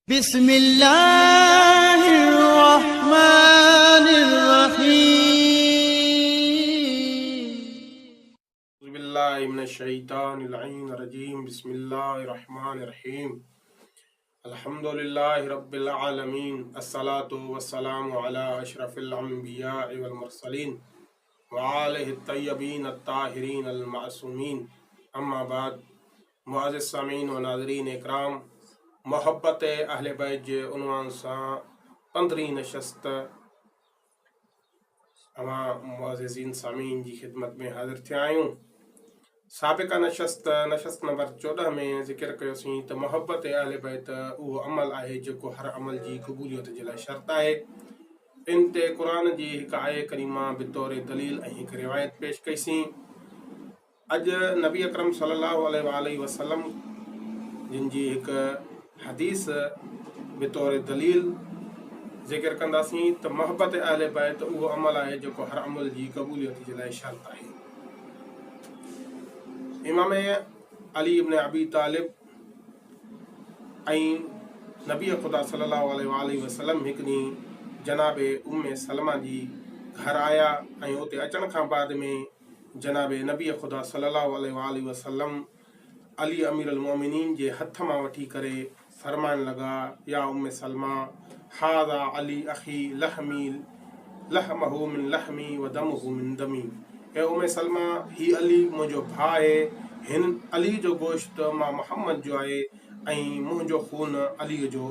بسم الله الرحمن الرحيم. اعوذ بالله من الشيطان اللعين الرجيم بسم الله الرحمن الرحيم الحمد لله رب العالمين الصلاة والسلام على اشرف الانبياء والمرسلين وآله الطيبين الطاهرين المعصومين اما بعد معزز سامعين و ناظرين اڪرام محبت اهل بيت جي عنوان سان پندرهين نشست اوهان معززين سامعين جي خدمت ۾ حاضر ٿيا آهيون. سابقه نشست، نشست نمبر 14 ۾ ذڪر ڪيوسين ته محبت اهل بيت اهو عمل آهي جيڪو هر عمل جي قبوليت جي لاء شرط آهي. ان تي قرآن جي هڪ آية ڪريمه بطور دليل ۽ هڪ روايت پيش ڪئيسين. اڄ نبي اڪرم صلي الله عليه واٰله وسلم جن جي هڪ حديث بطور دليل ذڪر ڪنداسين ته محبت اهل بيت اهو عمل آهي جيڪو هر عمل جي قبوليت جي لاء شرط آهي. امام علي ابن ابي طالب ۽ نبي خدا صلي الله عليه واٰله وسلم هڪ ڏينهن جناب ام سلمه جي گهر آيا ۽ اتي اچڻ کان بعد ۾ جناب نبي خدا صلّي الله عليه واٰله وسلّم علي امير المؤمنين جي هٿ مان وٺي ڪري فرمائڻ لڳا، يا ام سلمه هذا علي اخي لحمي لحمه من لحمي و دمه من دمي اي ام سلمه هي علي منهنجو ڀاء آهي، هن علي جو گوشت مان محمد جو آهي ۽ منهنجو خون علي جو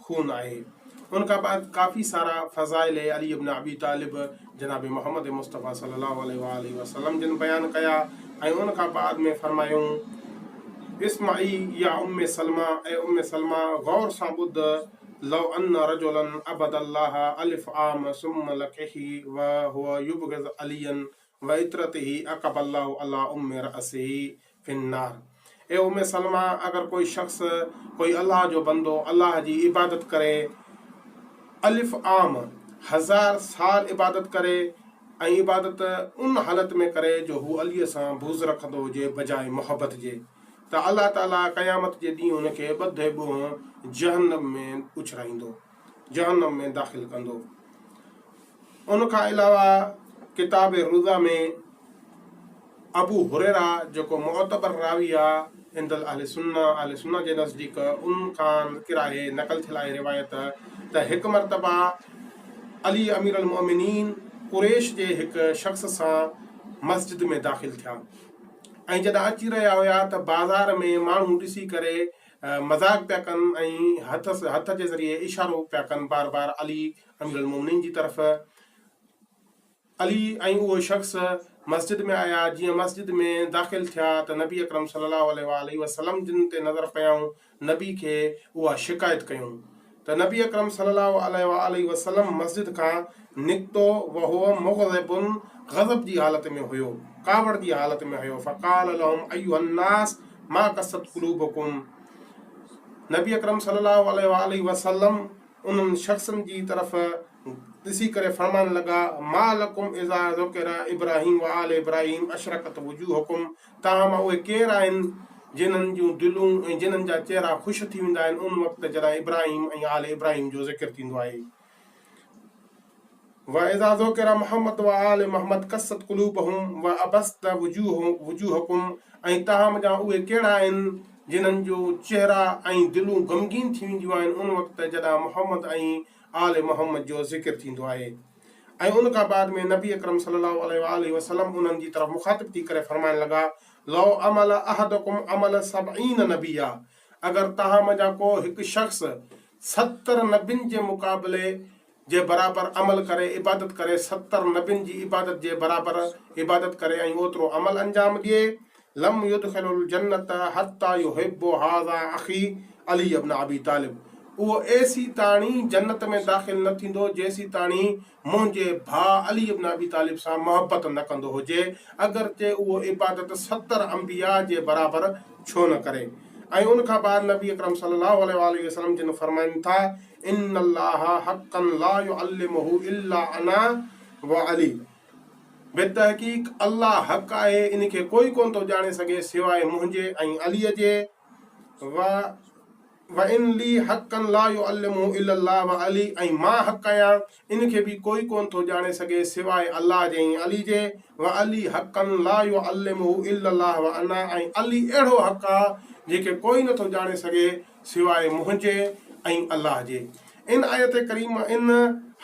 خون آهي. ان کان بعد ڪافي سارا فضائل علي ابن ابي طالب جناب محمد مصطفيٰ صلي الله عليه واٰله وسلم جن بيان ڪيا ۽ ان کان بعد ۾ فرمايائون، اسمعي يا ام سلمه اي ام سلمه غور سان ٻڌ لو ان رجلا عبد الله الف عام ثم لقيه وهو يبغض عليا وعترته عقب الله علي ام راسه في النار اي ام سلمه اگر ڪوئي شخص ڪوئي الله جو بندو الله جي عبادت ڪري الف عام هزار سال عبادت ڪري ۽ عبادت ان حالت ۾ ڪري جو هو علي سان بغض رکندو هجي بجاء محبت جي ته الله تعالي قيامت جي ڏينهن ان کي ٻڌي ٻوهه جهنم ۾ اڇرائيندو جهنم ۾ داخل ڪندو. ان کان علاوه ڪتاب الروضه ۾ ابو هريره جيڪو معتبر راوي آ عند الاهل سنه، اهل سنه جي نزديڪ، ان کان ذڪر آهي، نقل ٿيل آهي روايت ته هڪ مرتبه علي امير المؤمنين قريش جي هڪ شخص سان مسجد ۾ داخل ٿيا ۽ جڏهن اچي رهيا هيا ته بازار ۾ ماڻهو ڏسي ڪري مذاق پيا ڪن ۽ هٿ هٿ جي ذريعي اشارو پيا ڪن بار بار علي امير المومنين جي طرف. علي ۽ اهو شخص مسجد ۾ آيا، جيئن مسجد ۾ داخل ٿيا ته نبي اڪرم صلي الله عليه واٰله وسلم جن تي نظر پيائون، نبي کي اها شڪايت ڪيائون ته نبي اڪرم صلي الله عليه واٰله وسلم مسجد کان نڪتو وهو مغضب غضب جي حالت ۾ هيو، ڪاوڙ جي حالت ۾ هيو، فقال لهم ايها الناس ما قست قلوبڪم نبي اڪرم صلي الله عليه واٰله وسلم انهن شخصن جي طرف ڏسي ڪري فرمائڻ لڳا، ما لڪم اذا ذڪر ابراهيم وآل ابراهيم اشرقت وجوهڪم توهان مان اهي ڪير آهن جنهن جون دلون ۽ جنهن جا چهرا خوش ٿي ويندا آهن ان وقت جڏهن ابراهيم ۽ آل ابراهيم جو ذڪر ٿيندو آهي. واذا ذڪر محمد وآل محمد قست قلوبهم وعبست وجوهڪم ۽ توهان منجهان اهي ڪهڙا آهن جنهن جو چهرا ۽ دلون غمگين ٿي وينديون آهن ان وقت جڏهن محمد ۽ آل محمد جو ذڪر ٿيندو آهي ۽ ان کان بعد ۾ نبي اڪرم صلي الله عليه واٰله وسلم انهن جي طرف مخاطب ٿي ڪري فرمائڻ لڳا لو عمل احدڪم عمل سبعين نبيا اگر توهان منجهان ڪو هڪ شخص 70 نبين جي مقابلي جي برابر عمل ڪري، عبادت ڪري، 70 نبين جي عبادت جي برابر عبادت ڪري ۽ اوترو عمل انجام ڏئي، لم يدخل الجنة حتي يحب هذا اخي علي ابن ابي طالب اهو ايسيتاڻي جنت ۾ داخل نه ٿيندو جيسيتاڻي منهنجي ڀاء علي ابن ابي طالب سان محبت نه ڪندو هجي، اگرچه اهو عبادت 70 انبياء جي برابر ڇو نه ڪري. ۽ ان کان بعد نبي اڪرم صلي الله عليه واٰله وسلم جن فرمائن ٿا، ان الله حقا لا يعلمه الا انا وعلي بتحقيق الله حق آهي ان کي ڪوئي ڪونه ٿو ڄاڻي سگهي سواء منهنجي ۽ علي جي و وان لي حقا لا يعلمه الا الله وعلي ۽ مان حق آهيان ان کي به ڪوئي ڪونه ٿو ڄاڻي سگهي سواء الله جي ۽ علي جي، وعلي حقا لا يعلمه الا الله وانا ۽ علي اهڙو حق آ جنهن کي ڪوئي نه ٿو ڄاڻي سگهي سواء منهنجي ۽ الله جي. ان آيت ڪريمه ان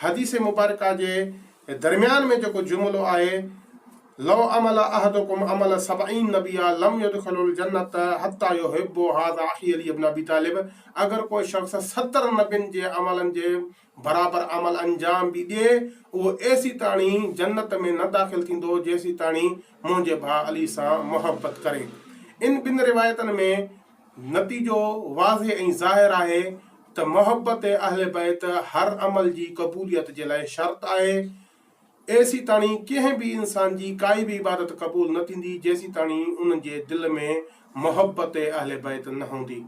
حديث مبارڪه جي درميان ۾ جيڪو جملو آهي، لو عمل احدڪم عمل سبعين نبيا لم يدخل الجنة حتي يحب هذا اخي علي بن ابي طالب اگر ڪو شخص 70 نبين جي عملن جي برابر عمل انجام به ڏئي اهو ايسيتاڻي جنت ۾ نه داخل ٿيندو جيسيتاڻي منهنجي ڀاء علي سان محبت ڪري. ان ٻن روايتن ۾ نتيجو واضح ۽ ظاهر آهي ته محبت اهل بيت هر عمل جي قبوليت جي لاء شرط آهي. ايسيتاڻي ڪنهن به انسان جي ڪائي به عبادت قبول نه ٿيندي جيسيتاڻي ان جي دل ۾ محبت اهل بيت نه هوندي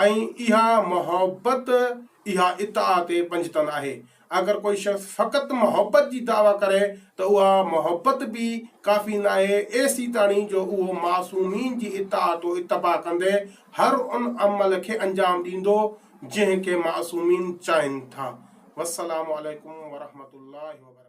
۽ اها محبت اها اطاعت پنجتن آهي. اگر ڪوئي شخص فقط محبت جي دعويٰ ڪري ته اها محبت به ڪافي ناهي ايسيتاڻي جو اهو معصومين جي اطاعت و اتباع ڪندي هر ان عمل کي انجام ڏيندو جنهن کي معصومين چاهين ٿا. والسلام عليڪم ورحمة الله وبرڪاته.